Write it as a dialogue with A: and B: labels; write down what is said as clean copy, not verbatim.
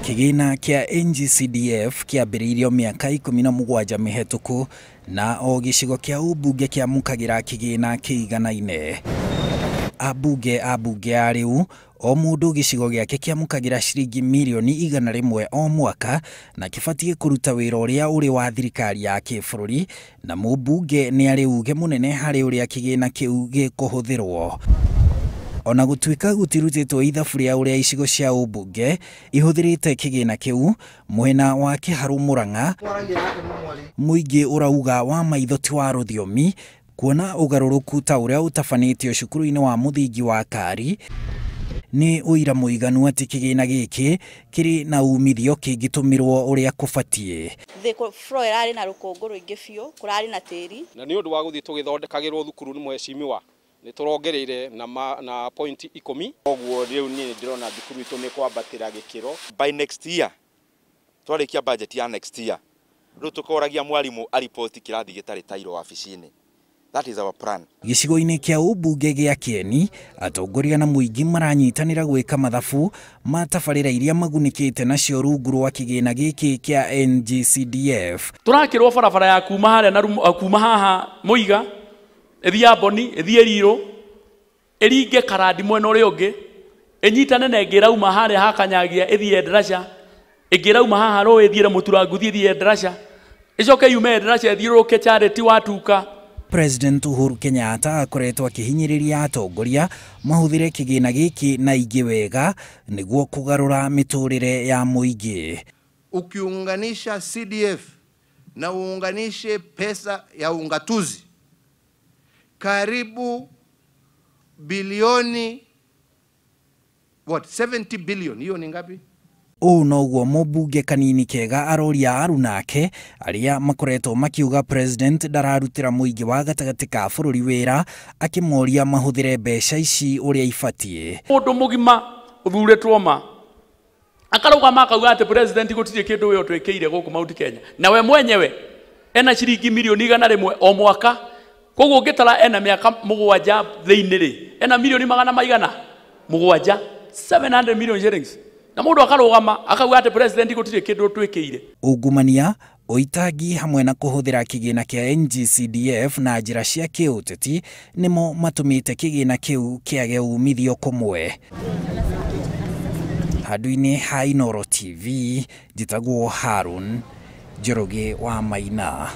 A: Kĩgĩna kĩa NGCDF kĩambĩrĩirio mĩaka 17 mĩhetũku na o gĩcigo kĩa ũmbunge kĩamũkagĩra kĩgĩna kĩiganaine. Ambunge a mbunge ya rĩu o mũndũ gĩcigo gĩake kĩamũkagĩra ciringi mirioni 100 o mwaka na kĩbatiĩ kũruta wĩra ũrĩa ũrĩ wa thirikari ya kĩbũrũri na mũmbunge nĩ arĩ uge mũnene harĩ ũrĩa kĩgĩna kĩu gĩkũhũthĩrwo. Ona gũtuĩka gũtirutĩtwo ithabu rĩa ũrĩa icigo cia ũmbunge ihũthĩrĩte kĩgĩna kĩu, mwena wa Kĩharũ Mũrang'a mũingĩ ũrauga wa maitho ti wa rũthiomi kuona ũgarũrũku ta ũrĩa ũtabanĩtio cukuru-inĩ wa mũthingi wa Kari nĩ ũira mũiganu atĩ kĩgĩna gĩkĩ kĩrĩ na umithio kĩngĩtũmĩrwo ũrĩa kũbatiĩ.
B: Thĩ floor ĩrarĩ na rũkũngũ rũingĩ biũ, kũrarĩ na tĩri.
C: Na nĩ ũndũ wa gũthiĩ tũgĩthondekagĩrwo thukuru nĩ mheshimiwa nĩ tũrongereire na point 10.
D: Koguo rĩu niĩ ndĩrona thukuru itũ nĩ kwambatĩra gĩkĩro. By next year twarĩkia budget ya next year rĩu tũkoragia mwarimu aripoti kĩrathi gĩtarĩ tairo wabici-inĩ. That is our plan.
A: Gĩcigo-inĩ kĩa ũmbunge gĩa Kĩeni, atongoria na mũingĩ maranyitanĩra gwĩka mathabu ma tabarĩra iria magunĩkĩte nacio rungu rwa kĩgĩna gĩkĩ kĩa NGCDF.
E: Tũrakĩrwo barabara ya kuma harĩa na kuma haha Mũiga ĩthiĩ Amboni ĩthiĩ Rirũ ĩringe Karandi mwena ũrĩa ũngĩ ĩnyitane na ĩngĩ ĩrauma harĩa ha Kanyagia ĩthiĩ Endarasha ĩngĩ ĩrauma haha Rũĩ ĩthiĩre Mũturanguthi ĩthiĩ Endarasha ĩcoke yume Endarasha ĩthiũrũrũke Charity Watuka.
A: President Uhuru Kenyatta akoretwo akĩhinyĩrĩria atongoria mahũthĩre kĩgĩna gĩkĩ na ingĩ wega nĩguo kũgarũra mĩtũrĩre ya mũingĩ.
F: Ukiunganisha CDF na uunganishe pesa ya ungatuzi karibu bilioni what 70 billion, hiyo ni ngapi?
A: Ũũ noguo mũmbunge Kanini Kega aroria arunake arĩa makoretwo makiuga president ndararutĩra mũingĩ wa gatagatĩ ka bũrũri wĩra akĩmoria mahũthĩre mbeca ici ũrĩa ibatiĩ.
E: Mũndũ mũgima ũthurĩtwo ma akarũgama akauga atĩ president gũtirĩ kĩndũ we ũtwĩkĩire gũkũ Mount Kenya na we mwenyewe ena ciringi milioni 100 o mwaka, koguo ũngĩtara ena mĩaka 7 thĩinĩ rĩ ena milioni magana maigana 7, 700 million shillings. Na mũndũ akarũgama akauga atĩ president gũtirĩ kĩndũ twĩkĩire.
A: Ungumania, ũitangi hamwe na kũhũthĩra kĩgĩna kĩa NGCDF na njĩra cia kĩũteti nĩmo matũmĩte kĩgĩna kĩu kĩage umithio kũmwe. Handũ-inĩ ha Inooro TV, njĩtagwo Harun Njoroge wa Maina.